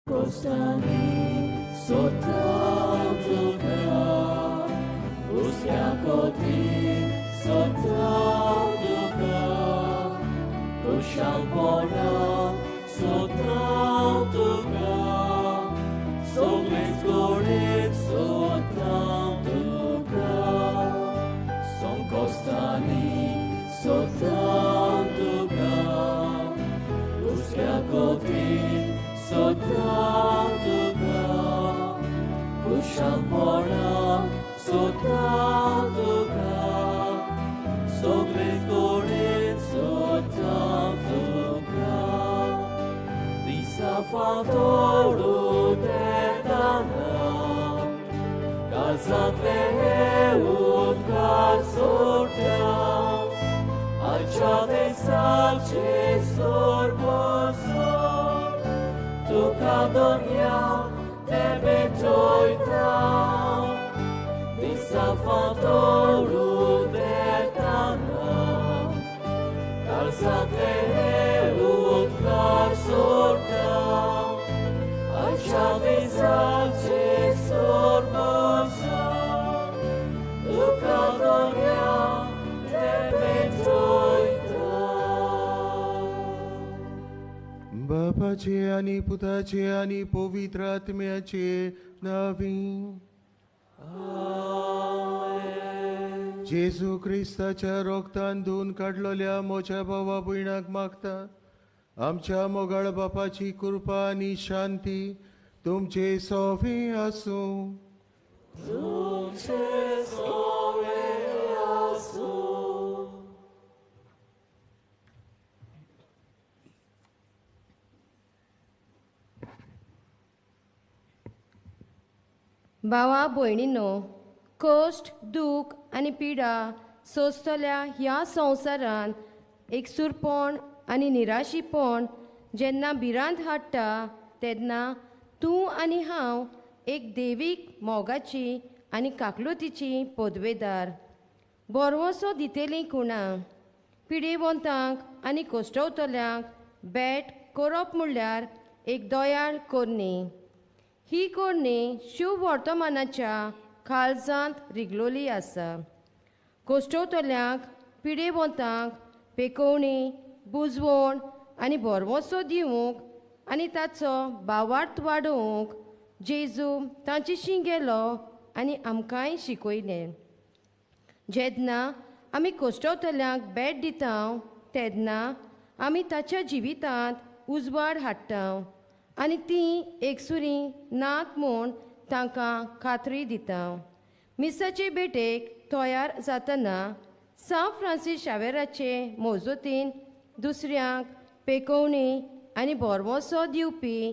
Kostani sotan tuka, uskakoti sotan tuka, kushalpona sotan tuka, sogles goren sotan tuka, son kostani sotan tuka, uskakoti sotan tuka, kushalpona sotan tuka, sogles goren sotan tuka, disa fantoru tetana, kazantle utkar sortan, alçate salce sorbosor, tuka donya te betoyta, disa fantoru tetana, kazantle utkar sortan, alçate salce sorbosor, tuka donya te betoyta. बापाचे आनी पुताचे आनी पवित्र आत्म्याचे नांवी. जेजू क्रिस्ताच्या रोगतान धुवन काडलोल्या म्हज्या भावा भयणाक मागता, आमच्या मोगाळ बापाची कृपा आनी शांती तुमचे सोवे आसूं. तुमचे सोवे आसूं. भावा भयणीनो, कश्ट, दूख आनी पिडा सोंसतल्या ह्या संवसारांत एकसूरपण आनी निराशीपण जेन्ना भिरांत हाडटा तेन्ना तूं आनी हांव एक देवीक मोगाची आनी काकलुतीची पदवेदार बरवसो दितलीं कुणां पिडेवंतांक आनी कश्टवतल्यांक भेट करप म्हणल्यार एक दयाळ करणी. ही करणी शुभ वर्तमानाच्या काळजांत रिगलोली आसा. कश्टवतल्यांक पिडेवंतांक पेकोवणी, बुजवण आनी भरवंसो दिवंक आनी ताचो भावार्थ वाडोवंक जेजू तांचेशी गेलो आनी आमकांय शिकयलें. जेन्ना आमी कश्टवतल्यांक भेट दिता तेन्ना आमी ताच्या जिवितांत उजवाड हाडटा आनी ती एकसुरी नात म्हूण तांकां खात्री दिता. मिसाचे भेटेक तयार जातना सांत फ्रांसीस शावेराचे मोजोतीन दुसऱ्यांक पेकोवणी आनी भरवंसो दिवपी,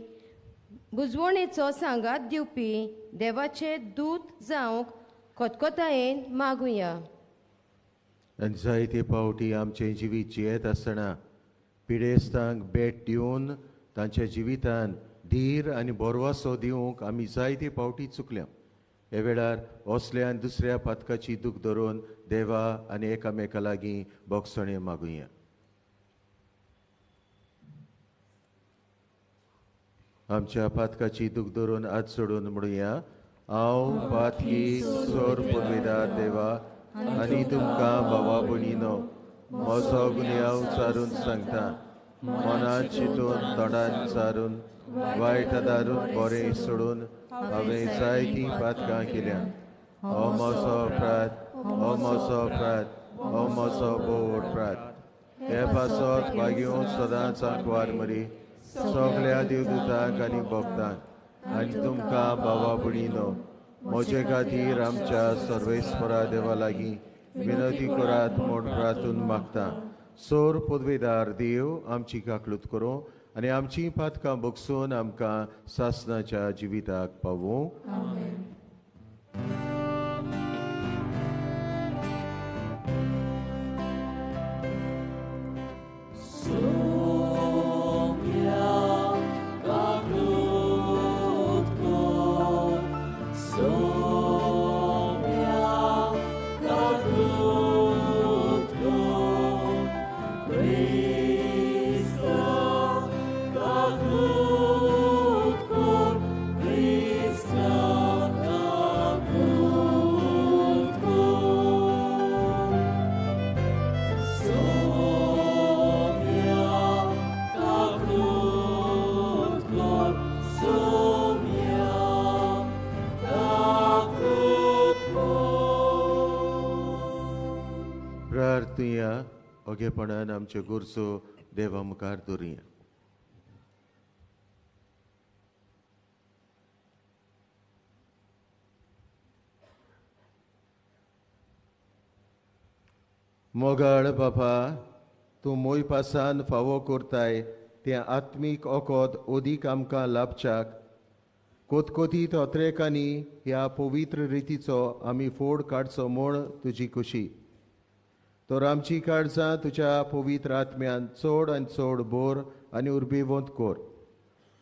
बुजवणेचो सांगात दिवपी देवाचे दूत जावंक खतखतायेन मागुया. आनी जायते फावटी आमचें जिवीत जियेत आसतना पिडेस्तांक भेट दिवन तांच्या जिवितान धीर आनी भरवंसो दिवंक आमी जायते फावटी चुकल्या. ह्या वेळार असल्या आनी दुसऱ्या पातकाची दूख धरून देवा आनी एकामेका लागीं भोगसणें मागुया. आमच्या पातकाची दूख धरून आज सोडून म्हणुया, हांव पातकी सोर पुर्वेदार देवा आनी तुमकां भावा भयणीनो म्हजो गुन्यांव सारून सांगता, मनात चिंतून तोंडान सारून वायट आदारून बरें सोडून हांवें जायतीं पातकां केल्या. हो म्हजो अपराध, हो म्हजो अपराध, हो म्हजो भोव अपराध. हे पासत भाग्यों सदांच आंकवार मरी सगल्या देवदूतांक आनी भक्तांक आनी तुमकां भावा भयणीनो म्हजे खातीर आमच्या सर्वेस्परा देवा लागीं विनंती करात म्हूण प्रार्थून मागता. सोर पदवेदार देव आमची काकलूत करूं आनी आमची पातकां बगसून आमकां सासनाच्या जिविताक पावूं. Krista, kaklutko, ओगेपणान आमच्यो गरजो देवा मुखार दवरुया. मोगाळ बापा, तूं मोयपासान फावो करताय तें आत्मीक ओकोद ओदीक आमकां लाभच्याक कोतकोतीत अत्रेकांनी ह्या पवित्र रितीचो आमी फोड काडचो म्हूण तुजी खुशी. तर आमची काळजां तुज्या पवित्र आत्म्यान चड आनी चड बोर आनी उर्बेवंत कर.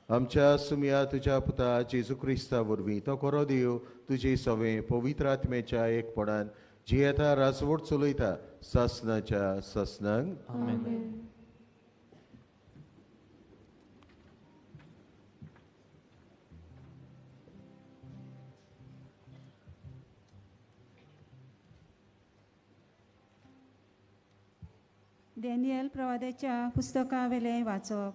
आमच्या सुमया तुज्या पुता जेजू क्रिस्ता वरवीं तो खरो देव तुजे सवें पवित्र आत्म्याच्या एकपणान जियेता राजवट चलयता सासनाच्या सासनांक. आमेन. डॅनियल प्रवाद्याच्या पुस्तकावेलें वाचप.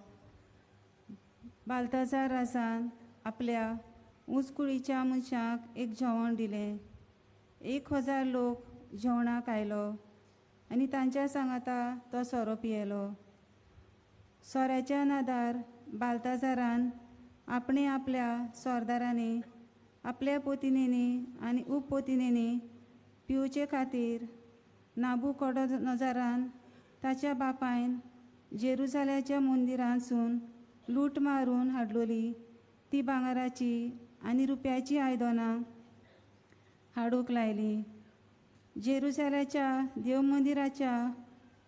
बाल्ताजार राजान आपल्या ऊंच कुळीच्या मनशांक एक जेवण दिलें. 1000 लोक जेवणाक आयलो आनी तांच्या सांगाता तो सोरो पियेलो. सोऱ्याच्या नादार बाल्ताजारान आपणे आपल्या सरदारांनी आपल्या पोतिनेनी आनी उपपोतिनेनी पिवचे खातीर नाबुकोडोनोजारान ताच्या बापायन जेरुजाल्याच्या मंदिरांतसून लूट मारून हाडलोली ती भांगराची आनी रुप्याची आयदनां हाडूंक लायली. जेरुजाल्याच्या देव मंदिराच्या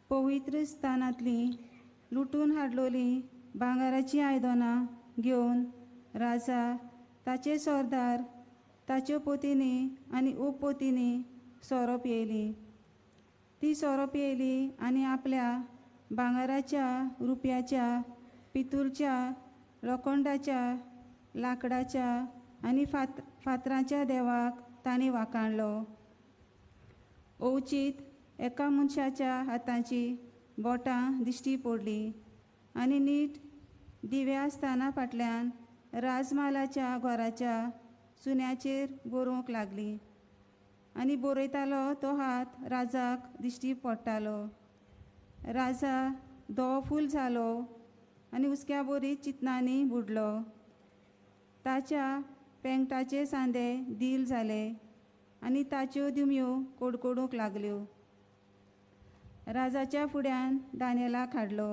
पवित्र स्थानांतली लुटून हाडलोली भांगराची आयदनां घेवन राजा ताचे सरदार ताच्यो पोतिनी आनी उपपोतिनी सोरो पियेली. ती सोरो पियेली आनी आपल्या भांगराच्या रुप्याच्या पितूळच्या लोखंडाच्या लांकडाच्या आनी फातरांच्या देवाक तांणी वाखाणलो. अवचीत एका मनशाच्या हाताची बोटां दिश्टी पडली आनी नीट दिव्या स्थाना फाटल्यान राजमालाच्या घराच्या चुन्याचेर बरोवंक लागली आनी बरयतालो तो हात राजाक दिश्टी पडटालो. राजा धवो फूल जालो आनी हुसक्या बरी चिंतनांनी बुडलो. ताच्या पेंगटाचे सांदे दील जाले आनी ताच्यो दिमयो कोडकोडूंक लागल्यो. राजाच्या फुड्यान दानियलाक हाडलो.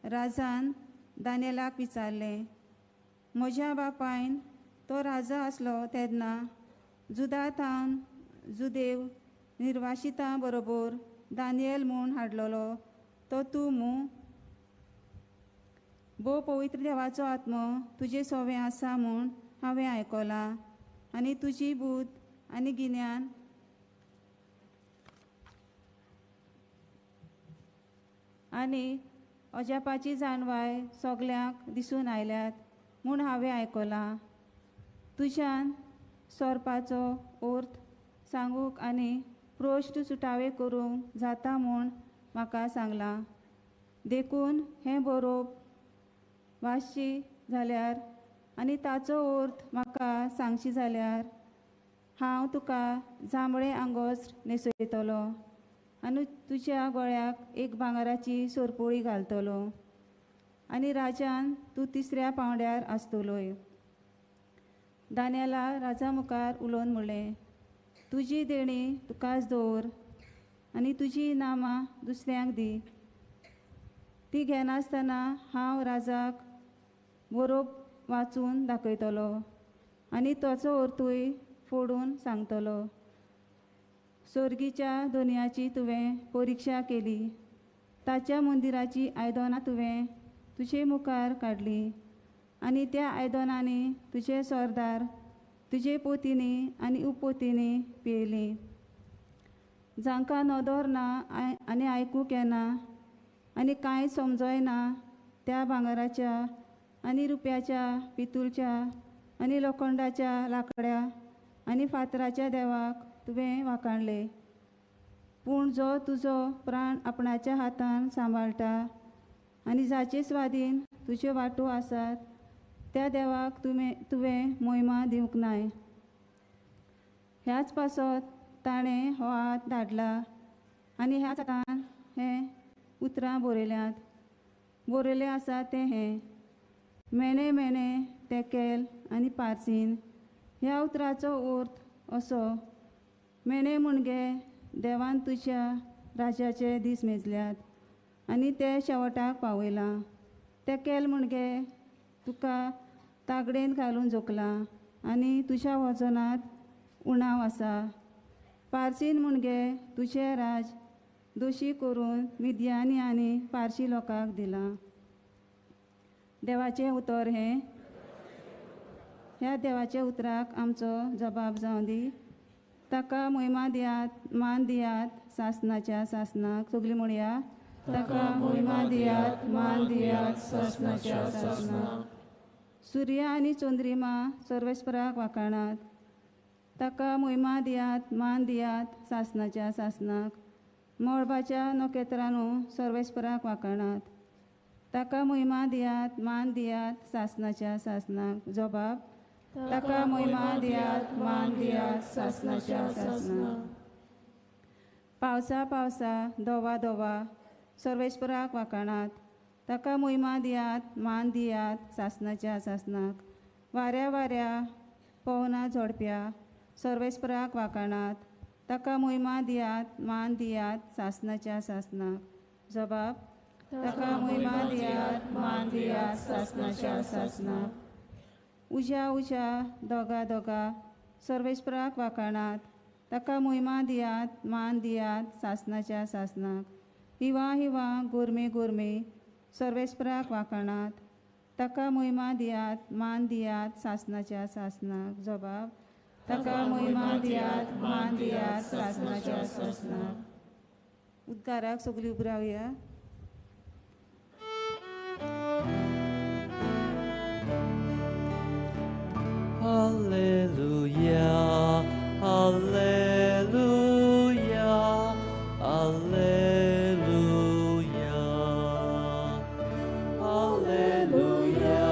राजान दानियलाक विचारलें, म्हज्या बापायन तो राजा आसलो तेन्ना जुदा थावन जुदेव निर्वाशितां बरोबर दानियल म्हूण हाडलेलो तो तूं मू? भोव पवित्र देवाचो आत्मो तुजे सोवें आसा म्हूण हांवें आयकलां आनी तुजी बुद्द आनी गिन्यान आनी अजापाची जाणवाय सगल्यांक दिसून आयल्यात म्हूण हांवें आयकलां. तुज्यान सोरपाचो अर्थ सांगूंक आनी प्रश्न सुटावे करूंक जाता म्हूण म्हाका सांगलां. देखून हें बरोवप वाचशी जाल्यार आनी ताचो अर्थ म्हाका सांगशी जाल्यार हांव तुका जांबळें आंगोस्त्र न्हेसयतलो आनी तुज्या गळ्याक एक भांगराची सोरपोळी घालतलो आनी राजान तूं तिसऱ्या पांवड्यार आसतलोय. दानियला राजा मुखार उलोवन म्हणलें, तुजी देणी तुकाच दवर आनी तुजी इनामां दुसऱ्यांक दी. ती घेनासतना हांव राजाक बरोवप वाचून दाखयतलो आनी ताचो अर्थूय फोडून सांगतलो. सोर्गीच्या दोनयाची तुवें परिक्षा केली, ताच्या मंदिराची आयदनां तुवें तुजे मुखार काडली आनी त्या आयदनांनी तुजे सरदार तुजे पोतींनी आनी उपपोतींनी पियेली. जांकां नदर ना आनी आयकूंक येना आनी कांय समजोय ना त्या भांगराच्या आनी रुप्याच्या पितूळच्या आनी लोखंडाच्या लाकड्या आनी फातराच्या देवाक तुवें वाखाणलें. पूण जो तुजो प्राण आपणाच्या हातान सांबाळटा आनी जाचे स्वादीन तुज्यो वांटो आसात त्या देवाक तुवें मोहिमा दिवंक नाय. ह्याच पासत ताणें हो हात धाडला आनी ह्याच हातान हें उतरां बरयल्यांत. बरयलें आसा तें हें: मेणे मेणे तेकेल आनी पार्सीन. ह्या उतराचो अर्थ असो: मेणे म्हणजे देवान तुज्या राज्याचे दीस मेजल्यात आनी ते शेवटाक पावयलां. तेकेल म्हणजे तुका तागडेन घालून जोखलां आनी तुज्या वजनांत उणाव आसा. पार्सीन म्हणजे तुजें राज दोशी करून मिद्यानी आनी पारशी लोकांक दिलां. देवाचें उतर हें. ह्या देवाच्या उतराक आमचो जबाब जावं दी. ताका मोहिमा दियात, मान दियात सासनाच्या सासनाक. सगळीं म्हणया: ताका मोहिमा दियात, मान दियात सासनाच्या सासनाक. सूर्य आनी चंद्रिमा सर्वेस्पराक वाखाणात. ताका मोहिमा दियात, मान दियात सासनाच्या सासनाक. मळबाच्या नखेत्रांनो सर्वेस्पराक वाखाणात. ताका मोहिमा दियात, मान दियात सासनाच्या सासनाक. जबाब: ताका मोहिमा दियात, मान दियात सासनाच्या सासनाक. पावसा पावसा दोवा दोवा सर्वेस्पराक वाखाणात. ताका मोहिमा दियात, मान दियात सासनाच्या सासनाक. वाऱ्या वाऱ्या पवना झोडप्या सर्वेस्पराक वाखाणात. ताका मोहिमा दियात, मान दियात सासनाच्या सासनाक. जबाब: ताका मोहिमा दियात, मान दियात सासनाच्या सासनाक. उज्या उज्या दोगा दोगा सर्वेस्पराक वाखाणात. ताका मोहिमा दियात, मान दियात सासनाच्या सासनाक. हिवा हिवा गोरमे गोरमे सर्वेस्पराक वाखाणात. ताका मोहिमा दियात, मान दियात सासनाच्या सासनाक. जबाब: ताका मोहिमा दियात, मान दियात सासनाच्या सासनाक. उद्गाराक सगळीं उबी रावया. Alleluia, Alleluia, Alleluia, Alleluia,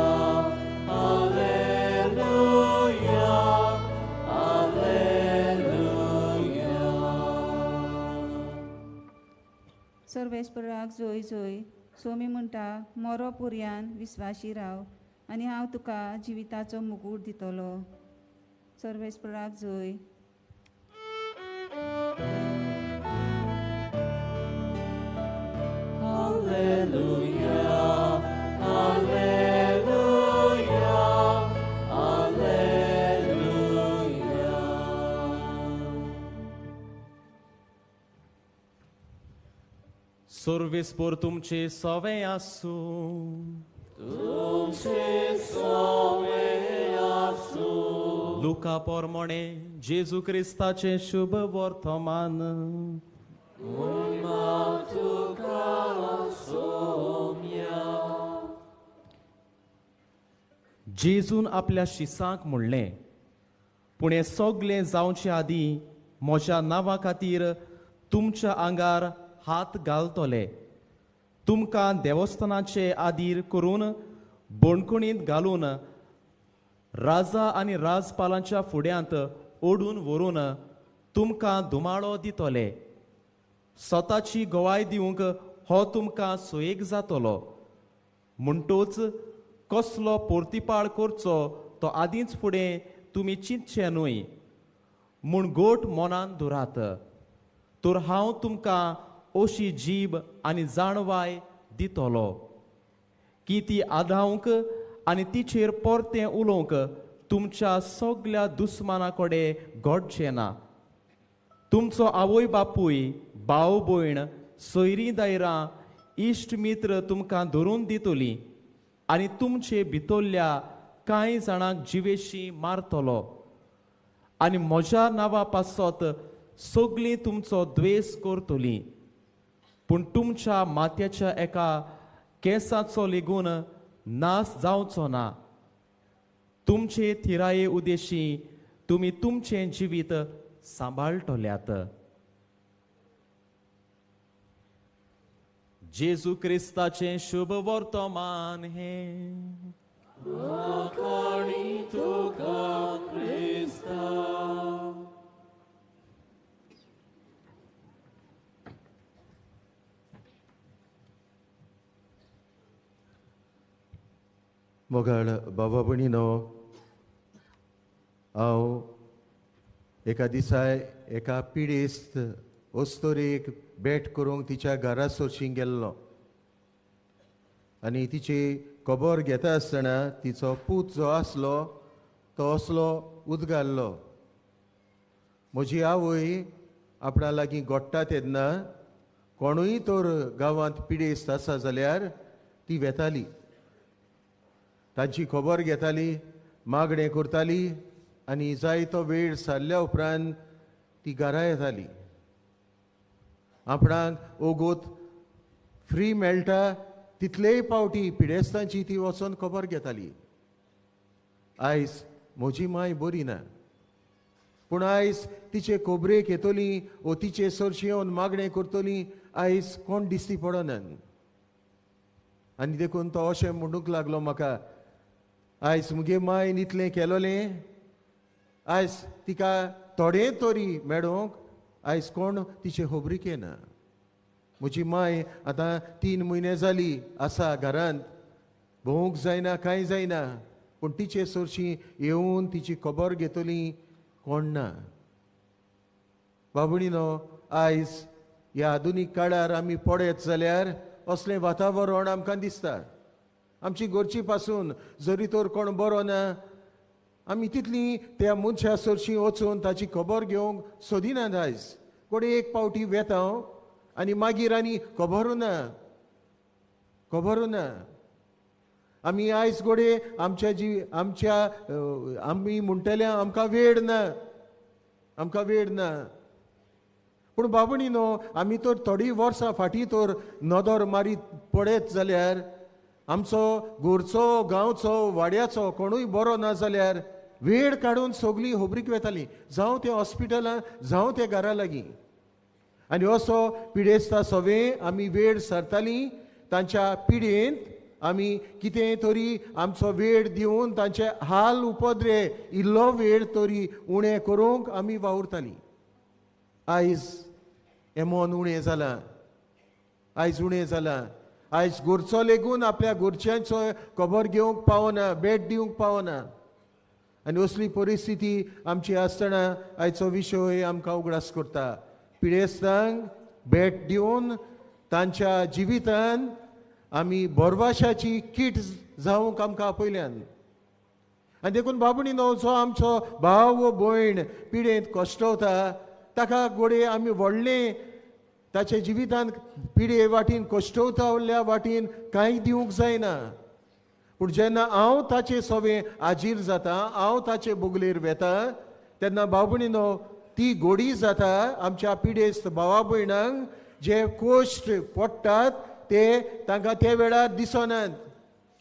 Alleluia, Alleluia. सर्वेस्पराक जोय जोय. सोमी म्हणटा, मोरो पुर्यान विस्वाशी राव आनी हांव तुका जिविताचो मुकूट दितलो. सर्वेस्पराक जोय. Alleluia, Alleluia, Alleluia. सर्वेस्पर तुमचे सवे आसूं. तुमचे सवे आसूं. लुका पोरमोणे जेजू क्रिस्ताचें शुभ वर्तमान. मोहिमा तुका सोम्या. जेजून आपल्या शिसांक म्हणलें, पूण हें सगळें जावचे आदीं म्हज्या नांवा खातीर तुमच्या आंगार हात घालतले. तुमकां देवस्थानाचे आदीर करून बणकुणींत घालून राजा आनी राजपालांच्या फुड्यांत ओडून व्हरून तुमकां धुमाळो दितले. स्वताची गवाय दिवंक हो तुमकां सोयेक जातलो. म्हणटोच कसलो पोर्तिपाळ करचो तो आदींच फुडें तुमी चिंतचें न्हय म्हूण गोट मनान धरात. तर हांव तुमकां अशी जीब आनी जाणवाय दितलो की ती आदावंक आनी तिचेर परतें उलोवंक तुमच्या सगल्या दुस्माना कडेन घडचें ना. तुमचो आवय बापूय, भाव भयण, सोयरीं दायरां, इश्ट मित्र तुमकां धरून दितलीं आनी तुमचे भितरल्या कांय जाणांक जिवेशी मारतलो. आनी म्हज्या नांवा पासत सगळीं तुमचो द्वेस करतलीं. पूण तुमच्या माथ्याच्या एका केंसाचो लेगून नाश जावचो ना. तुमचे थिराये उदेशी तुमी तुमचें जिवीत सांबाळटल्यात. जेजू क्रिस्ताचें शुभ वर्तमान हें. तुका क्रिस्ता. मोगाळ बाबा भयणीनो, हांव एका दिसा एका पिडेस्त अस्तोरेक भेट करूंक तिच्या घरा सरशीं गेल्लो आनी तिची खबर घेता आसतना तिचो पूत जो आसलो तो असलो उदगारलो, म्हजी आवय आपणा लागीं गोडटा तेन्ना कोणूय तर गांवांत पिडेस्त आसा जाल्यार ती वेताली, तांची खबर घेताली, मागणें करताली आनी जायतो वेळ सारल्या उपरांत ती घरा येताली. आपणाक ओगोत फ्री मेळटा तितलेय पावटी पिडेस्तांची ती वचोन खबर घेताली. आयज म्हजी माय बरी ना, पूण आयज तिचे खबरेक येतली ओ तिचे सरशी येवन मागणें करतली आयज कोण दिसती पडना. आनी देखून तो अशें म्हणूंक लागलो म्हाका, आयज मुगे मायन इतलें केलोलें, आयज तिका थोडें तरी मेळोंक आयज कोण तिचे खबरीक येना. म्हजी माय आतां 3 म्हयने जाली आसा घरांत, भोंवूंक जायना कांय जायना, पूण तिचे सरशी येवन तिची खबर घेतली कोण ना. बाबणीनो, आयज ह्या आधुनीक काळार आमी पळयत जाल्यार असलें वातावरण आमकां दिसता. आमची घरची पासून जरी तर कोण बरो ना, आमी तितली त्या मनशा सरशी वचून ताची खबर घेवंक सोदिनात. आयज कोण एक पावटी वेता आनी मागीर आनी खबरूं ना, खबरूं ना. आमी आयज घडये आमच्या जी आमच्या आमी म्हणटले आमकां वेळ ना, आमकां वेळ ना. पूण बाबणीनो, आमी तर थोडीं वर्सां फाटीं तर नदर मारीत पळयत जाल्यार आमचो घरचो, गांवचो, वाड्याचो कोणूय बरो ना जाल्यार वेळ काडून सगळीं खबरीक वेतालीं, जावं ते हॉस्पिटलां, जावं ते घरा लागीं. आनी असो पिडेस्ता सवे आमी वेळ सरतालीं, तांच्या पिडेंत आमी कितें तरी आमचो वेळ दिवन तांचे हाल उपद्रे इल्लो वेळ तरी उणें करूंक आमी वावुरतालीं. आयज हें मन उणें जालां, आयज उणें जालां. आयज घरचो लेगून आपल्या घरच्यांचो खबर घेवंक पावना, भेट दिवंक पावना. आनी असली परिस्थिती आमची आसतना आयचो विशय आमकां उगडास करता. पिडेस्तांक भेट दिवन तांच्या जिवितान आमी बोरवाशाची कीट जावंक आमकां आपयल्यान. आनी देखून बाबणीनो, जो आमचो भाव वो भयण पिडेंत कश्टवता ताका घडये आमी व्हडलें ताच्या जिवितान पिडे वाटेन कश्टवता वाटेन कांय दिवंक जायना, पूण जेन्ना हांव ताचे सवे आजीर जाता, हांव ताचे बगलेर वेता, तेन्ना बाबणीनो ती गोडी जाता आमच्या पिडेस्त भावा भयणांक जे कश्ट पडटात ते तांकां त्या वेळार दिसनात.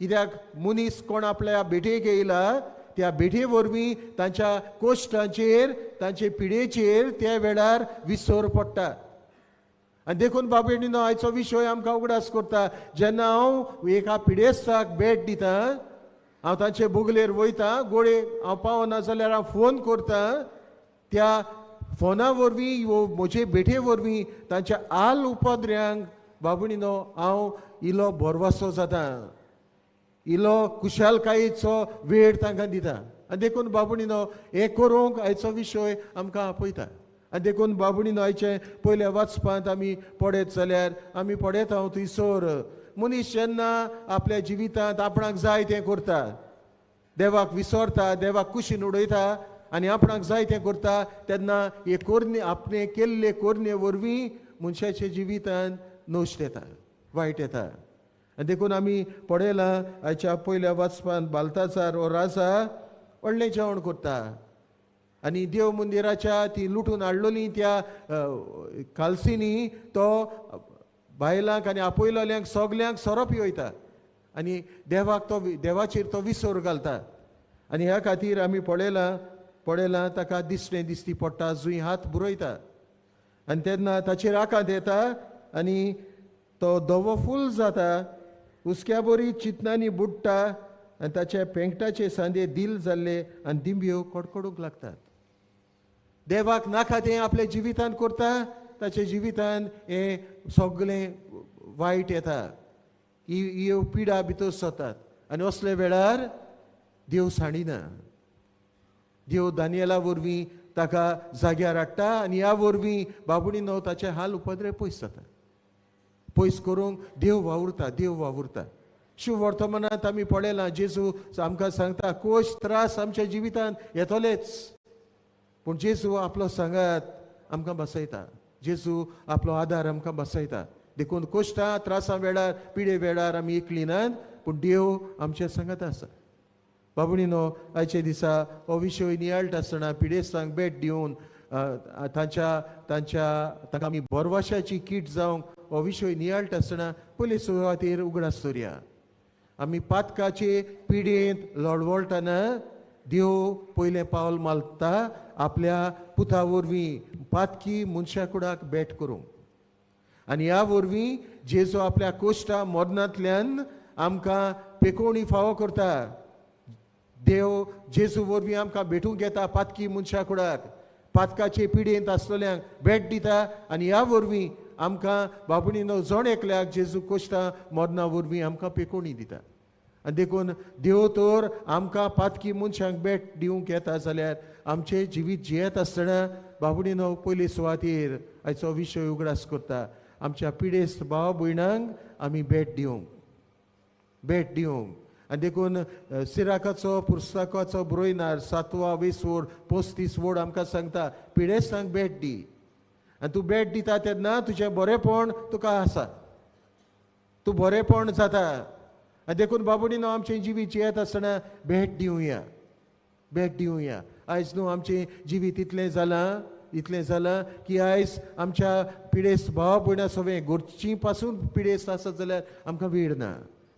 कित्याक मनीस कोण आपल्या भेटेक येयला त्या भेटे वरवीं तांच्या कश्टांचेर, तांचे पिडेचेर त्या वेळार विसर पडटा. आनी देखून बाबेणीनो, आयचो विशय आमकां उगडास करता. जेन्ना हांव एका पिडेस्ताक भेट दिता, हांव तांचे बगलेर वयता, गोडे हांव पावना जाल्यार हांव फोन करता, त्या फोना वरवीं वो म्हजे भेटे वरवीं तांच्या आल उपद्र्यांक बाबणीनो हांव इलो भरवासो जाता, इलो कुशालकायेचो वेळ तांकां दिता. आनी देखून बाबणीनो हें करूंक आयचो विशय आमकां आपयता. आनी देखून बाबणीनो आयचे पयल्या वाचपांत आमी पळयत जाल्यार आमी पळयता हांव थंयसर मनीस जेन्ना आपल्या जिवितांत आपणाक जाय तें करता, देवाक विसरता, देवाक कुशीन उडयता आनी आपणाक जाय तें करता, तेन्ना हे कोरणे आपणे केल्ले कोरणे वरवीं मनशाच्या जिवितांत नश्ट येता, वायट येता. आनी देखून आमी पळयलां आयच्या पयल्या वाचपांत बालताचार हो राजा व्हडलें जेवण करता आनी देव मंदिराच्या ती लुटून हाडलोली त्या कालसींनी तो बायलांक आनी आपयलोल्यांक सगल्यांक सोरो पिवयता आनी देवाक तो देवाचेर तो विसर घालता. आनी ह्या खातीर आमी पळयलां ताका दिसणें दिसती पडटा, जुंय हात बुरयता आनी तेन्ना ताचेर आकांत येता आनी तो धवो फूल जाता, हुसक्या बरी चिंतनांनी बुडटा आनी ताच्या पेंकटाचे सांदे दिल जाल्ले आनी दिंब्यो कडकडूंक लागतात. देवाक नाका तें आपल्या जिवितांत करता, ताच्या जिवितांत हें सगळें वायट येता, ही पिडा भितर सरतात. आनी असले वेळार देव सांडिना. देव दानियला वरवीं ताका जाग्यार हाडटा आनी ह्या वरवीं बाबुणीनो ताचे हाल उपद्रे पयस जाता. पयस करूंक देव वावुरता, देव वावुरता. शुभ वर्तमानांत आमी पळयलां जेजू आमकां सांगता कोश त्रास आमच्या जिवितांत येतलेच, पूण जेजू आपलो सांगात आमकां बसयता, जेजू आपलो आदार आमकां बसयता. देखून कोश्टां त्रासां वेळार पिडे वेळार आमी एकली नात, पूण देव आमच्या सांगात आसा. बाबुणीनो आयच्या दिसा हो विशय नियाळटा आसतना पिडेस्तांक भेट दिवन तांच्या तांच्या तांकां आमी बोरवाशाची कीट जावंक हो विशय नियाळटा आसतना पयले सुवातेर उगडास दवरया. आमी पातकाचे पिडेंत लडवळटना देव पयलें पावल मारता आपल्या पुता वरवीं पातकी मनशा कुडाक भेट करूंक. आनी ह्या वरवीं जेजू आपल्या कोश्टा मरणांतल्यान आमकां पेकोवणी फावो करता. देव जेजू वरवीं आमकां भेटूंक येता पातकी मनशा कुडाक, पातकाचे पिडेंत आसलेल्यांक भेट दिता आनी ह्या वरवीं आमकां बाबुणीनो जण एकल्याक जेजू कोश्टा मरणा वरवीं आमकां पेकोवणी दिता. आनी देखून देव तर आमकां पातकी मनशांक भेट दिवंक येता जाल्यार आमचें जिवीत जियेत आसतना बाबुणीनो पयले सुवातेर आयचो विशय उगडास करता आमच्या पिडेस्त भाव भयणांक आमी भेट दिवंक, भेट दिवंक. आनी देखून सिराकाचो पुस्तकाचो बरोयनार 7वा 20 वोड 35 वोड आमकां सांगता पिडेस्तांक भेट दी. आनी तूं भेट दिता तेन्ना तुजें बरेंपण तुका आसा, तूं बरेंपण जाता. आनी देखून बाबुणीनो आमचें जिवीत जियेत आसतना भेट दिवया, भेट दिवया. आयज न्हू आमचें जिवीत इतलें जालां, इतलें जालां की आयज आमच्या पिडेस्त भाव भयणां सगळें घरचीं पासून पिडेस्त आसत जाल्यार आमकां वेळ ना,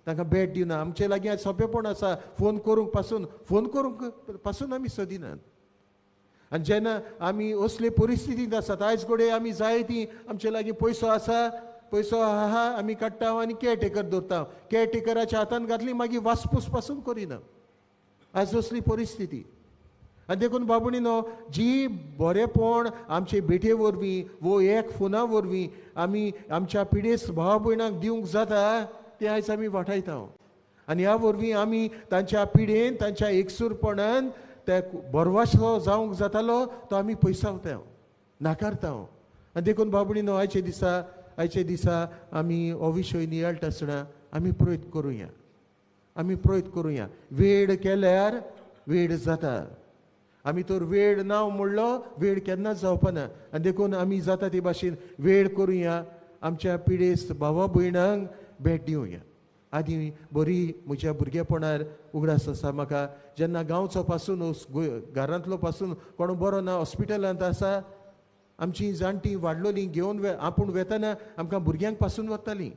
तांकां भेट दिवना. आमचे लागीं आयज सोंपेपण आसा, फोन करूंक पासून, फोन करूंक पासून आमी सोदिनात. आनी जेन्ना आमी असले परिस्थितींत आसात आयज घडये आमी जाय ती आमचे लागीं पयसो आसा, पयसो आहा आमी काडटा आनी केअरटेकर दवरता, केअरटेकराच्या हातान घातली मागीर वासपूस पासून करिना. आयज असली परिस्थिती. आनी देखून बाबुणीनो जी बरेंपण आमचे भेटे वरवीं वो एक फोना वरवीं आमी आमच्या पिडेस्त भाव भयणांक दिवंक जाता तें आयज आमी वाटायता. आनी ह्या वरवीं आमी तांच्या पिडेन तांच्या एकसूरपणान त्या बरवासो जावंक जातालो तो आमी पयसावता, नाकारता. आनी देखून बाबुणीनो आयच्या दिसा, आयच्या दिसा आमी हो विशय नियाळटा आसतना आमी प्रयत्न करुया, आमी प्रयत्न करुया. वेळ केल्यार वेळ जाता. आमी तर वेळ ना म्हणलो वेळ केन्नाच जावपाना. आनी देखून आमी जाता ते भाशेन वेळ करुया, आमच्या पिडेस्त भावा भयणांक भेट दिवया. आदी बरी म्हज्या भुरगेपणार उगडास आसा म्हाका, जेन्ना गांवचो पासून घरांतलो पासून कोण बरो ना हॉस्पिटलांत आसा, आमची जाणटी वाडलोली घेवन आपूण वेतना आमकां भुरग्यांक पासून वतालीं.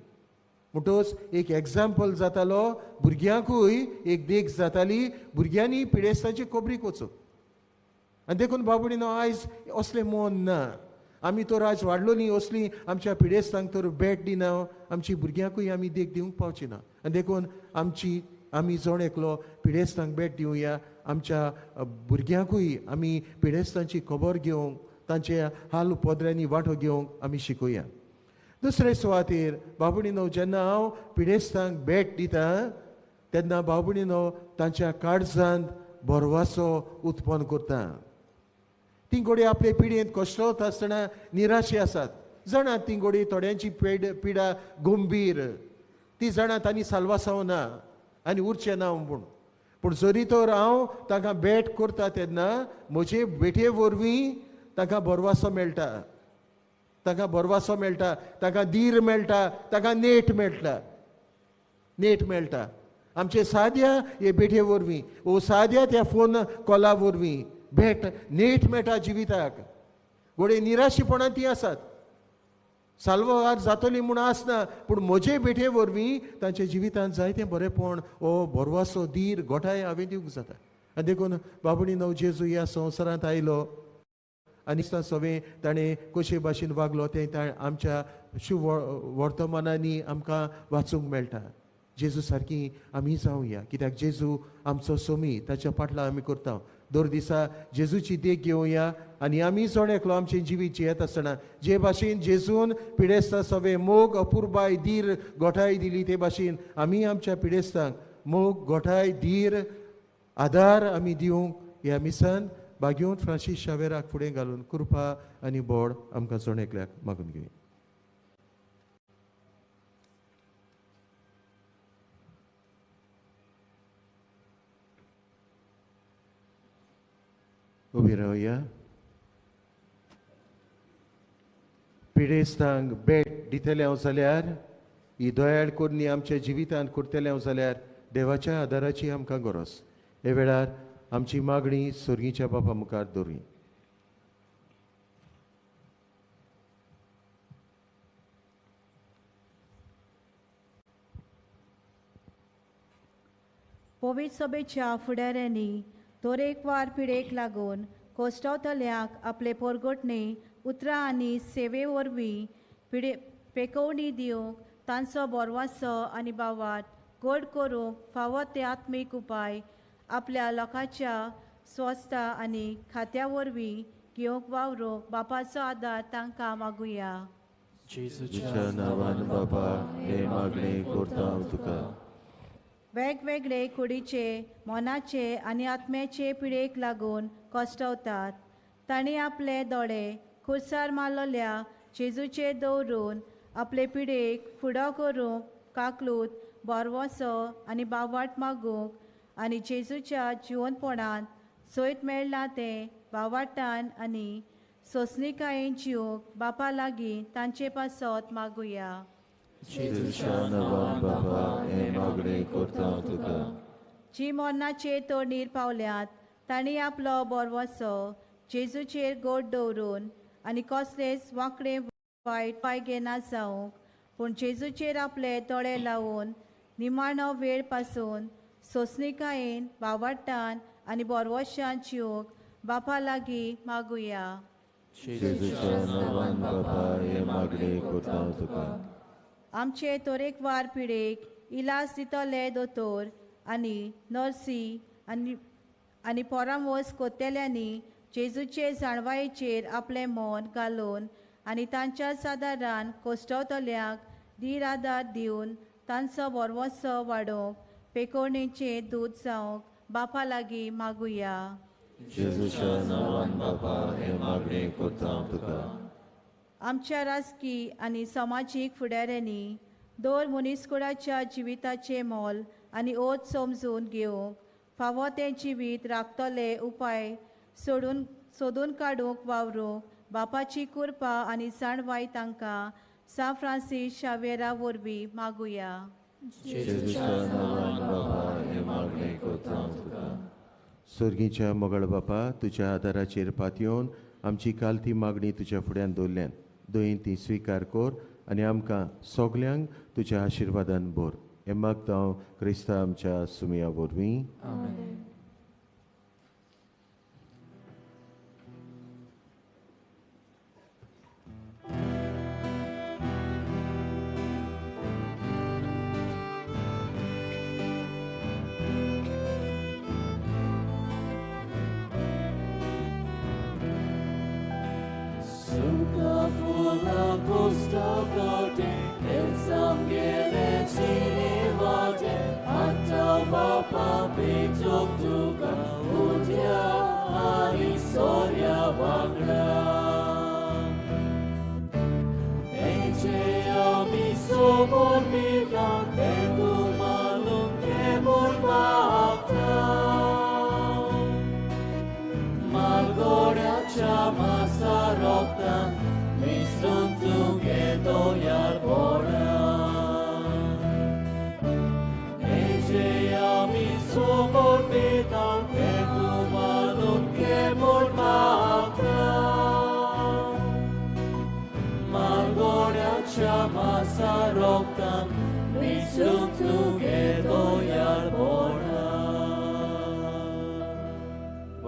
म्हणटकच एक एग्जाम्पल जातालो, भुरग्यांकूय एक देख जाताली, भुरग्यांनी पिडेस्ताची खबरीक वचूंक. आनी देखून बाबुणीनो आयज असलें मन ना. आमी तर आयज वाडलोली असली आमच्या पिडेस्तांक तर भेट दिना, आमची भुरग्यांकूय आमी देख दिवंक पावची ना. आनी देखून आमची आमी जण एकलो पिडेस्तांक भेट दिवया, आमच्या भुरग्यांकूय आमी पिडेस्तांची खबर घेवंक, तांचे हाल उपद्र्यांनी वांटो घेवंक आमी शिकोया. दुसरे सुवातेर बाबुणीनो जेन्ना हांव पिडेस्तांक भेट दिता तेन्ना बाबुणीनो तांच्या काळजांत भरवासो उत्पन्न करता. ती घडये आपले पिडयेंत कश्टवता आसतना निराशे आसात, जाणात ती घडये थोड्यांची पिडा गंभीर, ती जाणात आनी साल्वासांव ना आनी उरचें ना म्हूण. पूण जरी तर हांव तांकां भेट करता तेन्ना म्हजे भेटे वरवीं तांकां भरवासो मेळटा, तांकां भरवासो मेळटा, तांकां धीर मेळटा, तांकां नेट मेळटा, नेट मेळटा. आमचे साद्या हे भेटे वरवीं वो साद्या त्या फोन कॉला वरवीं भेट नेट मेळटा जिविताक. घडये निराशेपणान ती आसात, साल्वार जातली म्हूण आसना, पूण म्हजे भेटे वरवीं तांच्या जिवितांत जायतें बरेंपण हो भरवासो धीर गोठाय हांवें दिवंक जाता. आनी देखून बाबुणीनो जेजू ह्या संवसारांत आयलो आनी सगळें ताणें कशे भाशेन वागलो तें आमच्या शुभ वर्तमानांनी आमकां वाचूंक मेळटा. जेजू सारकी आमी जावया, कित्याक जेजू आमचो सोमी, ताच्या पाटला आमी करता. दर दिसा जेजूची देख घेवया आनी आमी जण एकलो आमचें जिवीत जियेत आसतना जे भाशेन जेजून पिडेस्तां सगळे मोग अपुरबाय धीर गोठाय दिली ते भाशेन आमी आमच्या पिडेस्तांक मोग, गोठाय, धीर, आदार आमी दिवंक ह्या मिसान बागेवन फ्रांसीस शावेराक फुडें घालून कृपा आनी बोड आमकां जण एकल्याक मागून घेवया. उबी रावया. पिडेस्तांक भेट दितले हांव जाल्यार, ही दयाळ करणी आमच्या जिवितांत करतले हांव जाल्यार देवाच्या आदाराची आमकां गरज. हे वेळार आमची मागणी सर्गीच्या बापा मुखार दवरुया. पवित्र सभेच्या फुडाऱ्यांनी तरेकवार पिडेक लागून कोस्टावतल्यांक आपले पोरगोटणे उतरां आनी सेवे वरवीं पिडे पेकोवणी दिवंक तांचो बोरवासो आनी बावात गोड करूंक फावो ते आत्मीक उपाय आपल्या लोकांच्या स्वस्थ आनी खात्या वरवीं घेवंक वावरूंक बापाचो आदार तांकां मागुया. जेजूच्या नांवान बापा हे मागणें करता हांव तुका. वेगवेगळे कुडीचे, मनाचे आनी आत्म्याचे पिडेक लागून कश्टवतात तांणी आपले दोळे खुर्सार मारलेल्या जेजूचेर दवरून आपले पिडेक फुडो करूंक काकलूत बोरवसो आनी बावाट मागूंक आनी जेजूच्या जिवनपणांत सयत मेळ्ळां तें बावाटान आनी सोंसणिकायेन जिवंक बापा लागीं तांचे पासत मागुया. जेजूच्या नांवान बापा हें मागणें करता हांव तुका. जी मरणाचे तोंडीर पावल्यात तांणी आपलो बोरवसो जेजूचेर गोड दवरून आनी कसलेच वांकडे वायट पांय घेना जावंक पूण जेजूचेर आपले दोळे लावन निमाणो वेळ पासून सोंसणिकायेन बावाटान आनी बोरवशान जिवंक बापा लागीं मागुया. जेजूच्या नांवान बापा हें मागणें करता हांव तुका. आमचे तरेकवार पिडेक इलाज दितले दोतोर आनी नर्सी आनी आनी परामर्स कोत्तेल्यांनी जेजूचे जाणवायेचेर आपलें मन घालून आनी तांच्या सादारान कोश्टवतल्यांक धीर आदार दिवन तांचो बोरवसो वाडोवंक पेकोवणेचें दूद जावंक बापा लागीं मागुया. जेजूच्या नांवान बापा हें मागणें करता हांव तुका. आमच्या राजकी आनी समाजीक फुडाऱ्यांनी दर मनीसकुळाच्या जिविताचें मोल आनी ओत समजून घेवंक फावो तें जिवीत राखतले उपाय सोडून सोदून काडूंक वावरूंक बापाची कृपा आनी जाणवाय तांकां सा फ्रांसीस शावेरा वरवीं मागुया. जेजूच्या नांवान बापा हें मागणें करता हांव तुका. सर्गीच्या मोगाळ बापा, तुज्या आदाराचेर पातयेवन आमची कालती मागणी तुज्या फुड्यान दवरल्यान दयेन ती स्विकार कर आनी आमकां सगल्यांक तुज्या आशिर्वादान भर. हें मागता हांव क्रिस्ता आमच्या सुमया वरवीं.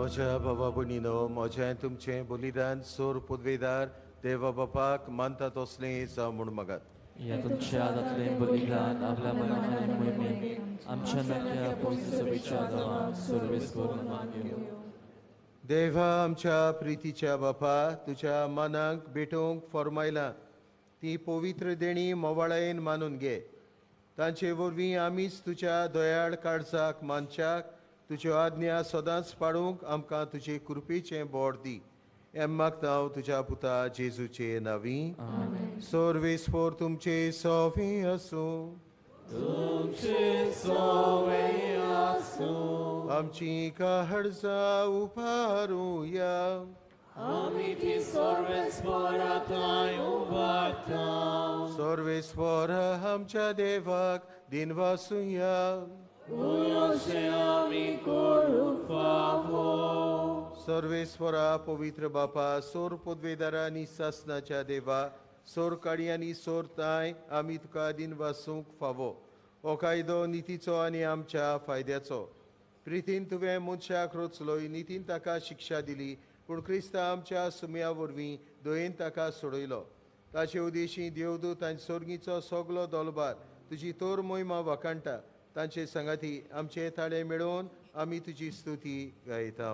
म्हज्या बाबा भयणीनो, म्हजें तुमचें बलिदान सोर पदवेदार देवा बापाक मानता तसलें जावं म्हूण मागात. ह्या तुमच्या हातांतलें बलिदान आपल्या मनान आनी मोहिमेन आमच्या नक्या पवित्र सभेच्या नांवान सुरवेस करून मागयो. देवा आमच्या प्रितीच्या बापा, तुज्या मनाक भेटोवंक फॉर्मायलां ती पवित्र देणी मोवाळायेन मानून घे. तांचे वरवीं आमीच तुज्या दयाळ काळजाक मानच्याक तुज्यो आज्ञा सदांच पाळूंक आमकां तुजे कृपेचें बोड दी. हें मागता हांव तुज्या पुता जेजूचे नांवी. सर्वेस्पोर तुमचे सोवे आसूं. आमची काळजां उबारुया. सर्वेस्पोर आमच्या देवाक दिनवासुया. सर्वेस्वरा पवित्र बापा, सोर पदवेदारा आनी सासनाच्या देवा, सोर काडी आनी सोर ताय आमी तुका दिनवासूंक फावो. हो कायदो नितीचो आनी आमच्या फायद्याचो. प्रितीन तुवें मनशाक रचलोय, नितीन ताका शिक्षा दिली, पूण क्रिस्ता आमच्या सुम्या वरवीं दयेन ताका सोडयलो. ताचे उदेशी देवदूत आनी सोर्गीचो सगलो दोलबार तुजी तोर मोहिमा वाखाणटा. तांचे सांगाती आमचे ताळे मेळोवन आमी तुजी स्तुती गायता.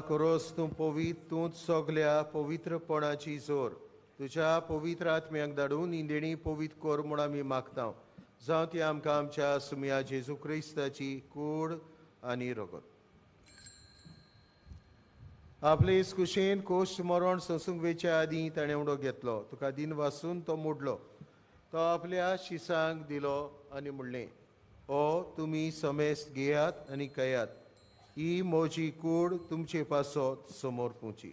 कोरोस तूं पवित्र, तूंच सगल्या पवित्रपणाची जोर. तुज्या पवित्र आत्म्याक धाडून इंदेणी पवित्र कर म्हूण आमी मागता. जावं ती आमकां आमच्या सुमया जेजू क्रिस्ताची कूड आनी रगत. आपले कुशेन कोश्ट मरण सोंसूंक वेच्या आदीं ताणें उडो घेतलो. तुका दिन वासून तो मोडलो. तो आपल्या शिसांक दिलो आनी म्हणलें, ओ तुमी समेस्त घेयात आनी खायात. ही म्हजी कूड तुमचे पासत समोर पुची.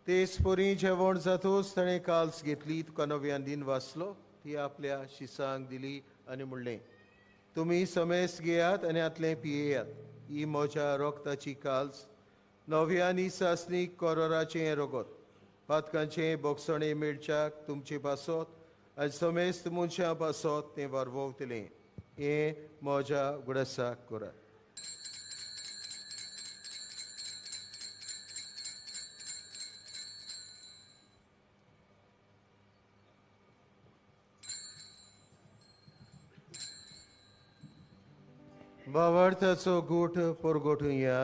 तेच परी जेवण जातूच ताणें काल्स घेतली, तुका नव्यान दिन वाचलो, ती आपल्या शिसांक दिली आनी म्हणलें, तुमी समेस्त घेयात आनी हातलें पियेयात. ही म्हज्या रक्ताची काल्स, नव्या आनी सासणीक कोरोराचें रगत. पातकांचें बोगसणें मेळच्याक तुमचे पासत आनी समेस्त मनशां पासत तें वारवतलें. हें म्हज्या उगडासाक करात. भावार्थाचो गोठ परगोटुया.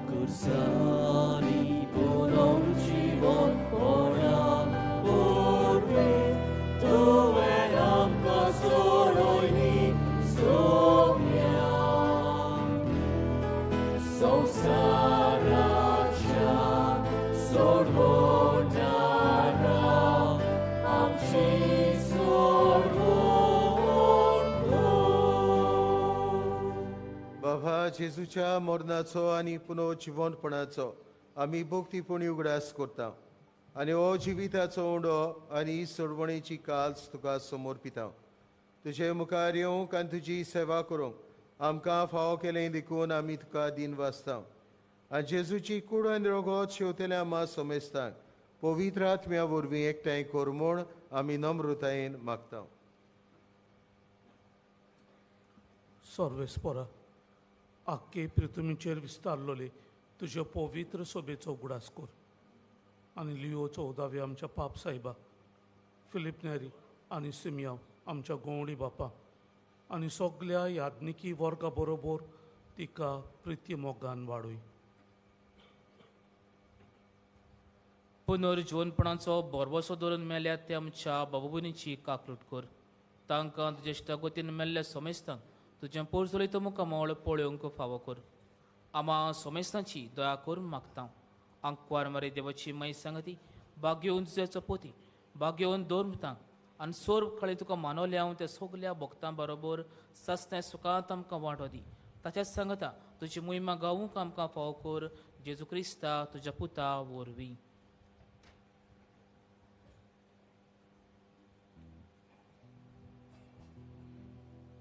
Kursani पुनर्जीवन पोरा पोरवे तुवें आमकां सोडयली सोम्या संवसाराच्या सोडवणारा आमची सोडवण. बाबा जेजूच्या मरणाचो आनी पुनर्जिवनपणाचो आमी भक्तीपणी उगडास करता आनी हो जिविताचो उंडो आनी सोडवणेची काल्स तुका समर्पिता. तुजे मुखार येवंक आनी तुजी सेवा करूंक आमकां फावो केलें देखून आमी तुका दिन वाचता. आनी जेजूची कूड आनी रगत शेवतल्या आमा समेस्तांक पवित्र आत्म्या वरवीं एकठांय कर म्हूण आमी नम्रतायेन मागता. सर्वेस्पोरा आख्खे पृथ्वीचेर विस्तारलोले तुज्या पवित्र सोबेचो उगडास कर आनी लिओ चौदावे आमच्या पाप साहेबा, फिलीप नेरी आनी सिमियांव आमच्या गोवणी बापा आनी सगल्या याज्ञिकी वर्गा बरोबर तिका प्रिती मोगान वाडय. पुनर्जिवनपणाचो भरवसो धरून मेल्या ते आमच्या बाबुनीची काकलूट कर. तांकां तुज्या इश्टागतीन मेल्ल्या सोमेस्तांक तुजें पोरजोलित मुखामळ पळोवंक फावो कर. आमा सोमेस्तांची दया करून मागता. आंकवार मारी देवाची माय सांगती भाग्योवन तुज्या चपोती भाग्योवन दवरतांक आनी सोर खळे तुका मानवल्या हांव त्या सगल्या भक्तां बरोबर सासण्या सुखांत आमकां वांटो दी. ताच्याच सांगता तुजी मोहिमा गावूंक आमकां फावो कर जेजू क्रिस्ता तुज्या पुता वरवीं.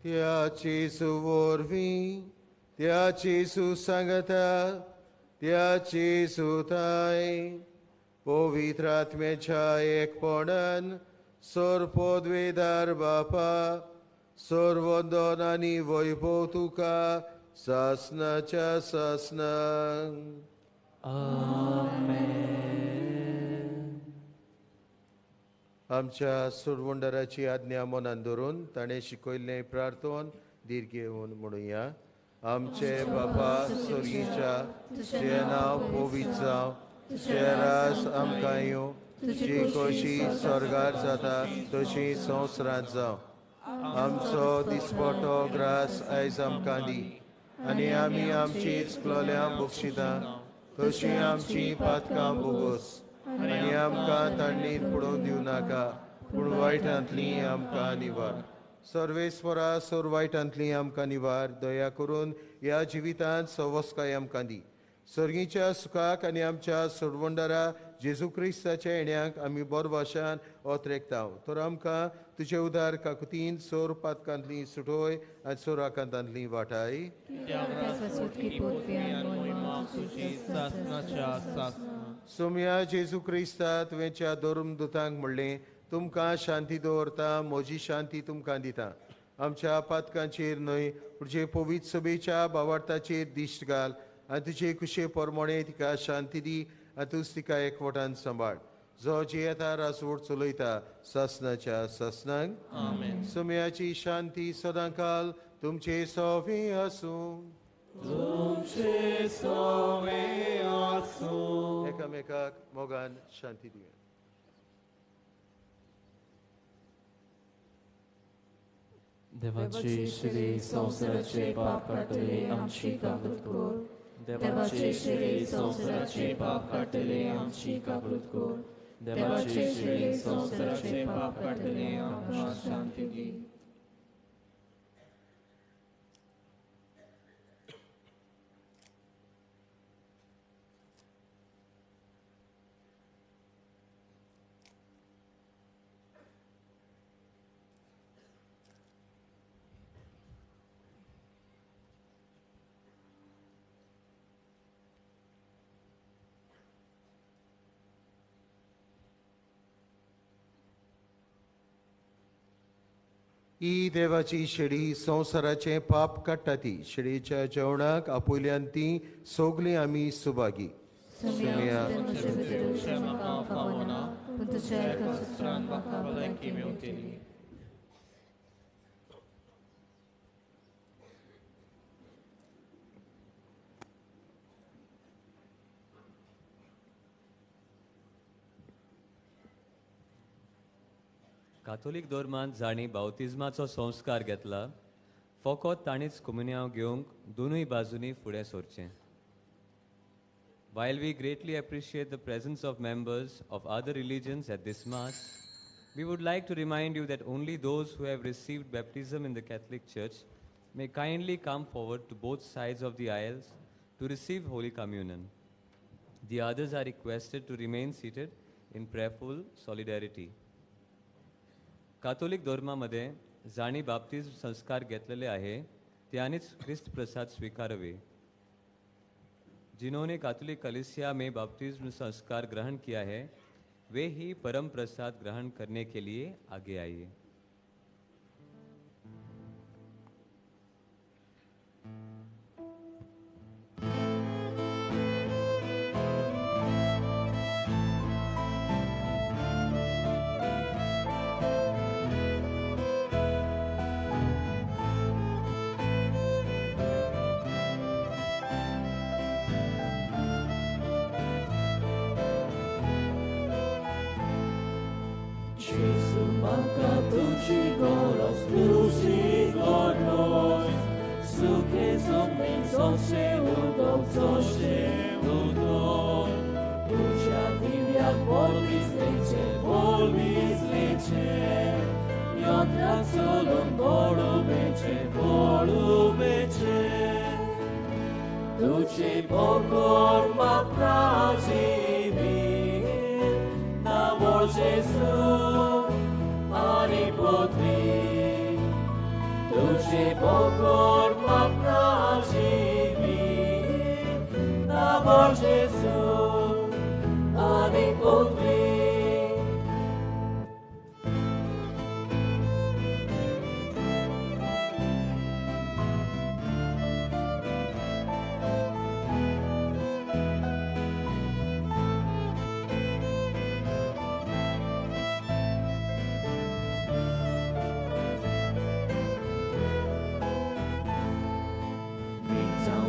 त्या जेजू वरवीं, त्या जेजू सांगता, त्या जेजू ताय पवित्र आत्म्याच्या एकपणान सर्वपदवेदार बापा सर्वंदन आनी वैभव तुका सासनाच्या सासनाक. आमेन. आमच्या सुरवंडराची आज्ञा मनान धरून ताणें शिकयल्लें प्रार्थन धीर घेवन म्हणुया. आमचे बापा स्वर्गीच्या, तुजें नांव पवित्र जावं, तुजें राज आमकां येवं, तुजी खोशी स्वर्गार जाता तशी संवसारांत जावं. आमचो दिसपटो ग्रास आयज आमकां दी आनी आमी आमची चुकलोल्या बक्षिता तशी आमची पातकां बोगोस आनी आमकां तांडीर पडोवन दिवं नाका, पूण वायटांतली आमकां निवार. सर्वेस्वरा सोर वायटांतली आमकां निवार. दया करून ह्या जिवितांत सवस्काय आमकां दी. सर्गीच्या सुखाक आनी आमच्या सोडवंडारा जेजू क्रिस्ताच्या येण्याक आमी बोरवाशान ओतरेकता. तर आमकां तुजे उदार काकुतीन सोर पातकांतली सुटोय आनी सोर आकांतांतली वाटाय. सोम्या जेजू क्रिस्ता तुवेंच्या धर्म दुतांक म्हणलें, तुमकां शांती दवरता, म्हजी शांती तुमकां दिता. आमच्या पातकांचेर न्हय तुजे पवित्र सभेच्या भावार्थाचेर दिश्ट घाल आनी तुजे कुशे परमणे तिका शांती दी आनी तूंच तिका एकवटान सांबाळ. जो जियेता राजवट चलयता सासनाच्या सासनाक. आमेन. सोम्याची शांती सदांकाल तुमचे सोवे आसूं. तुमचे सोवे आसूं. एकामेकाक मोगान शांती दिया. देवाची श्री संवसाराचे पाप काडटले आमची काकूत कर. देवाची श्री संवसाराचे पाप काडटले आमची काकूत कर. देवाची श्री संवसाराचे पाप काडटले आमकां शांती दी. ही देवाची शेळी संवसाराचें पाप काडटा ती शेळीच्या जेवणाक आपयल्यान ती सगलीं आमी सुभागी. काथोलीक धर्मांत जांणी बावतिज्माचो संस्कार घेतला फकत तांणीच कुमुन्यांव घेवंक दोनूय बाजूंनी फुडें सरचें. While we greatly appreciate the presence of members of other religions at this Mass, we would like to remind you that only those who have received baptism in the Catholic Church may kindly come forward to both sides of the aisles to receive Holy Communion. The others are requested to remain seated in prayerful solidarity. Catholic धर्मामध्ये जांणी बाप्तिज्म संस्कार घेतलेले आहे त्यांनीच ख्रिस्त प्रसाद स्वीकारावे. जिन्होंने Catholic कलीसिया में बाप्तिज्म संस्कार ग्रहण किया है वे ही परम प्रसाद ग्रहण करने के लिए आगे आइए. म्हाका तुजी गरज तुजी गरज सुखे जमनीन सोंशें उदक सोंशें उदक तुज्या दिव्याक बोल बिजलेचें बोल बिजलेचें यंत्राक चलून बोळुबेचें बोळुबेचें तुजे बगर म्हाका जिवीत ना बोल जेजू आनी पदवी तुजे बगर म्हाका जिवीत ना बोल जेजू आनी पदवी.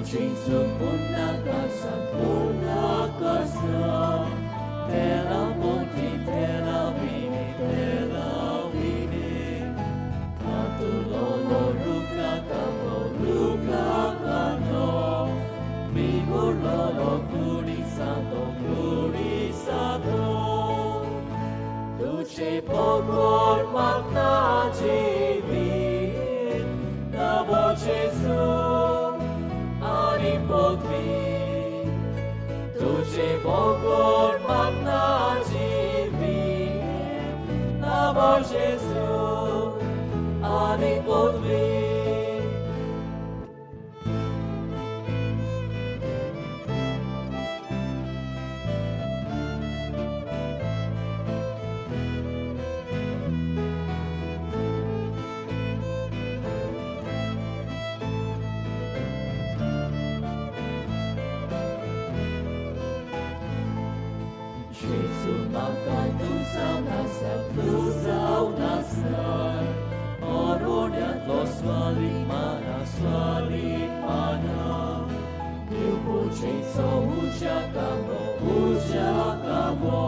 Gesù punna casa, te la monti, te la vini, tu lolo ruka kapo, ruka kano, mi lolo kuri santo, tu che pokor maka jivit, na bo Gesù. तुझे बगर म्हाका जिवीत ना बोल जेजू आनी पदवी. Swali mana, Uja kamo,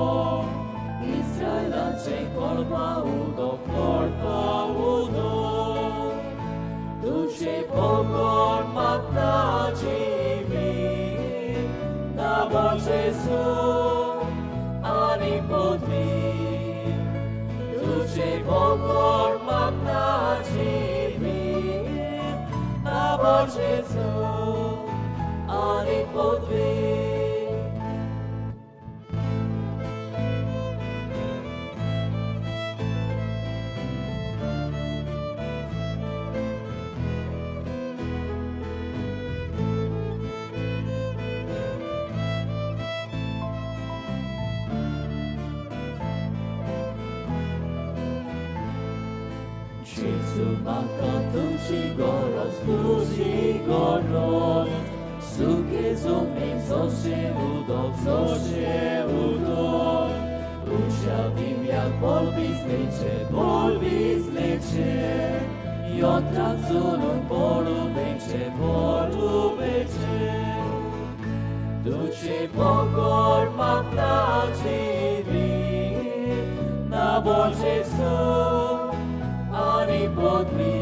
Israelache kolpa udo, Tuche pokor maka jivit, na bol Jesu ani podvi. Tuche pokor maka jivit, na bol Jesu ani podvi. Gesù maka tuji goros, suke zomnin soshe udok, Uja divjak bol bizleče, Jotra culun polubeče, Tuche pokor maka jivit, na bol Jesu ani podvi.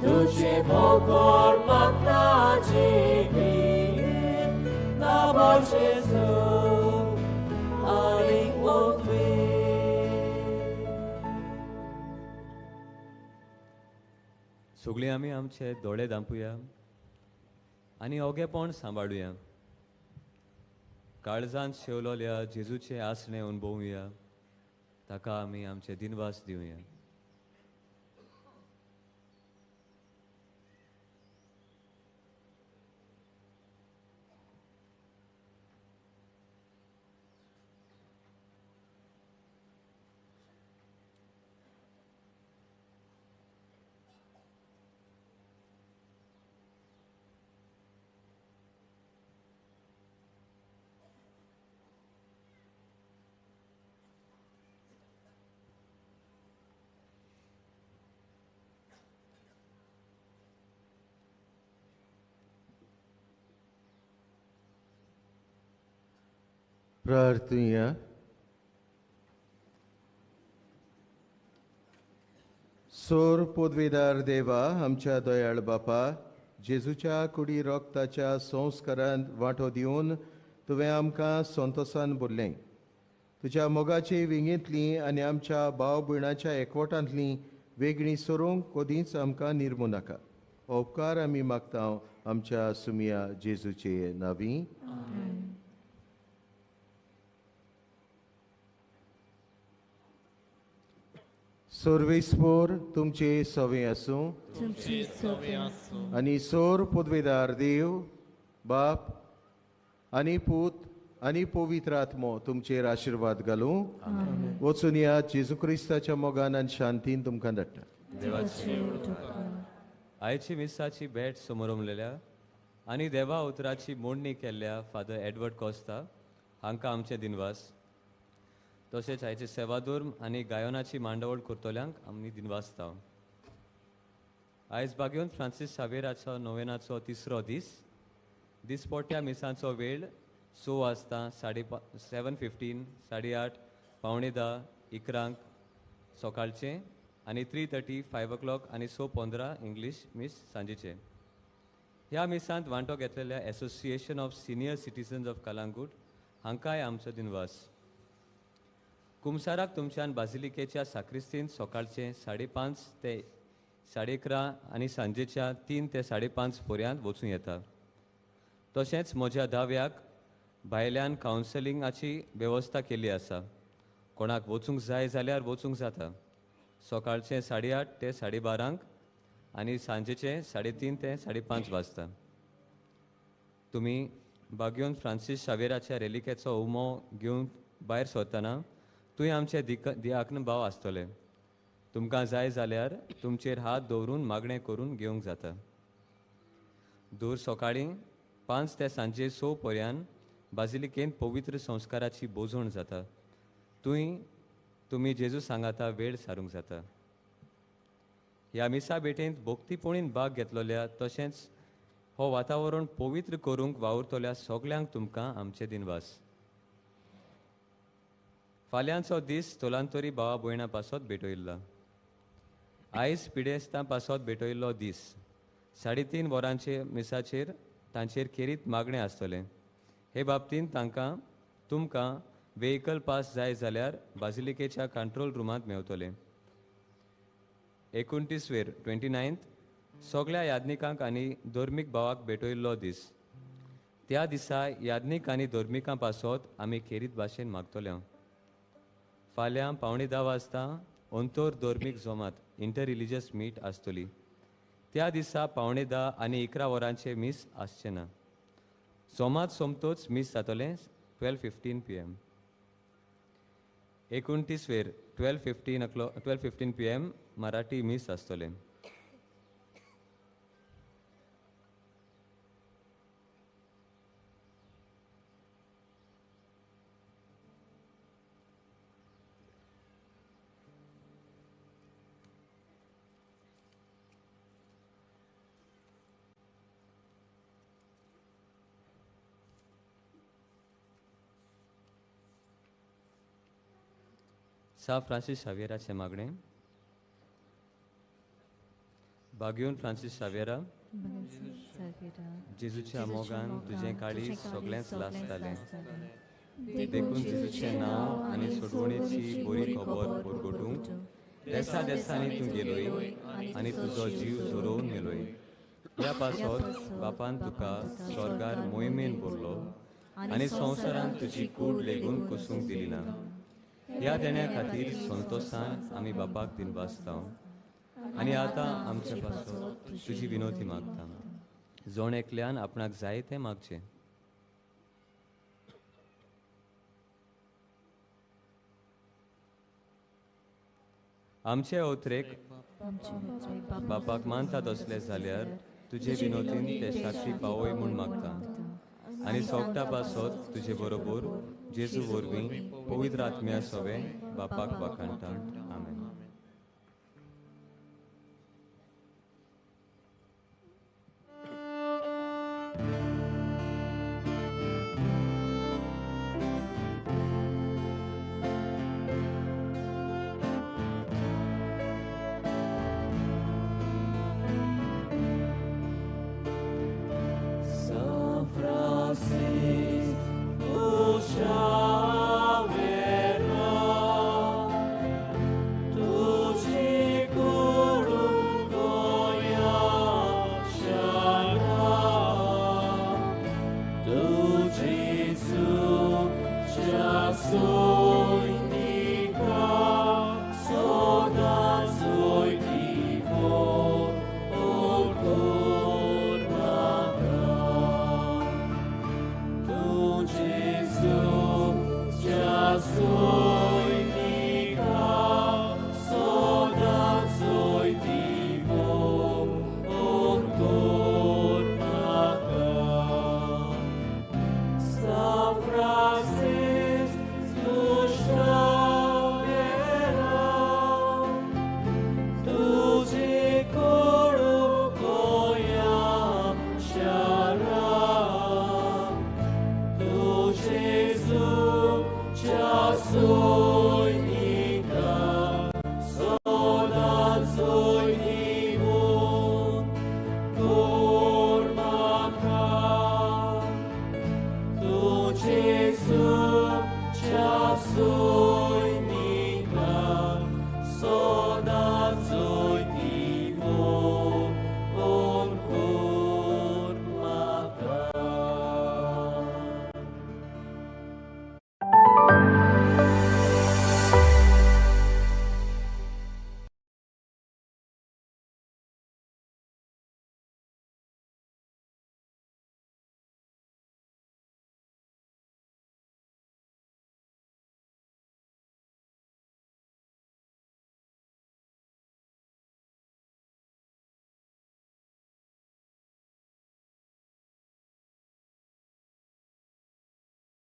Tuche pokor maka jivit, na bol Jesu ani podvi. सगळीं आमी आमचे दोळे धांपुया आनी ओगेपण सांबाळुया. काळजांत शेवलोल्या जेजूचे आसणे अणभवुया. ताका आमी आमचे दिनवास दिवया. प्रार्थुया. सोर पोदवेदार देवा आमच्या दयाळ बापा, जेजूच्या कुडी रोगताच्या संस्कारांत वांटो दिवन तुवें आमकां संतोसान बोल्लें. तुज्या मोगाचे विंगेंतली आनी आमच्या भाव भयणाच्या एकवटांतली वेगळी सरूंक कदींच आमकां निर्मू नाका. उपकार आमी मागता आमच्या सुमिया जेजूचे नावी. सर्वेस्पोर तुमचे सवे आसूं आनी सोर पदवेदार देव बाप आनी पूत आनी पवित्र आत्मो तुमचेर आशिर्वाद घालूं. वचून या जेजू क्रिस्ताच्या मोगान आनी शांतीन तुमकां धाडटा. आयची मिसाची भेट समोरमलेल्या आनी देवा उतराची मोडणी केल्ल्या फादर एडवर्ड कोस्ता हांकां आमचे दिनवास. तशेंच आयचे सेवाधर्म आनी गायनाची मांडावळ करतल्यांक आमी दिनवासता. आयज बागेवन फ्रांसीस शावेराचो नोवेनाचो तिसरो दीस. दिसपोट्या मिसांचो वेळ 6 वाजता, 7:15, 8:30, 9:45, 11 सकाळचें आनी 3:30, 5 o'clock आनी 6:15 इंग्लीश मीस सांजेचें. ह्या मिसांत वांटो घेतलेल्या association of senior citizens of Calangute हांकांय आमचो दिनवास. कुमसाराक तुमच्यान बाजिलिकेच्या साक्रिस्तीन सकाळचें 5:30 ते 11:30 आनी सांजेच्या 3 ते 5:30 पर्यंत वचूं येता. तशेंच म्हज्या दाव्याक भायल्यान कावन्सिलिंगाची वेवस्था केल्ली आसा. कोणाक वचूंक जाय जाल्यार वचूंक जाता. सकाळचें 8:30 ते 12:30 आनी सांजेचें 3:30 ते 5:30 वाजता. तुमी बागयोन फ्रांसीस शावेराच्या रेलिकेचो उमो घेवन भायर सरतना तुवें आमचे दियाक्न भाव आसतले. तुमकां जाय जाल्यार तुमचेर हात दवरून मागणें करून घेवंक जाता. दूर सकाळीं 5 ते सांजे 6 पर्यंत बाजिलिकेंत पवित्र संस्काराची बोजवण जाता. तुमी जेजू सांगाता वेळ सारूंक जाता. ह्या मिसा भेटेंत भक्तीपणीन भाग घेतलेल्या तशेंच हो वातावरण पवित्र करूंक वावुरतल्या सगल्यांक तुमकां आमचे दिनवास. फाल्यांचो दीस तोलांतरी भावा भयणां पासत भेटयल्लो. आयज पिडेस्तां पासत भेटयल्लो दीस. 3:30 वरांचे मिसाचेर तांचेर खेरीत मागणें आसतलें. हे बाबतींत तांकां तुमकां वेहिकल पास जाय जाल्यार बाजिलिकेच्या कंट्रोल रुमांत मेवतलें. 29वेर 29th सगळ्या याज्ञिकांक आनी धर्मीक भावाक भेटयल्लो दीस. त्या दिसा याज्ञीक आनी धर्मिकां पासत आमी खेरीत भाशेन मागतले. फाल्यां 9:45 वाजता अंतर धर्मीक जमात इंटर रिलिजियस मीट आसतली. त्या दिसा 9:45 आनी 11 वरांचें मीस आसचें ना. जमात सोमतोच मीस जातलें 12:15 PM. 29वेर 12:15 PM Marathi मीस आसतलें. सा फ्रांसीस शावेराचें मागणें. बागयोन फ्रांसीस शावेरा, जेजूच्या मोगान तुजें काळीज सगळेंच लासतालें. देखून जेजूचें नांव आनी सोडवणेची बरी खबर परगटूंक देसा देसांनी तूं गेलोय आनी तुजो जीव झरोवन मेलोय. ह्या पासत बापान तुका स्वर्गार मोहिमेन भरलो आनी संवसारान तुजी कूड लेगून कुसूंक दिली ना. ह्या देण्या खातीर संतोशान आमी बापाक दिनवासता आनी आतां आमचे पासत तुजी विनोती मागता. जण एकल्यान आपणाक जाय तें मागचें. आमचे अवतरेक बापाक मानता तसले जाल्यार तुजे विनोतीन ते साक्षी पावय म्हूण मागता आनी सोगटा पासत तुजे बरोबर जेजू वरवीं पवित्र आत्म्या सवे बापाक वाखाणटा.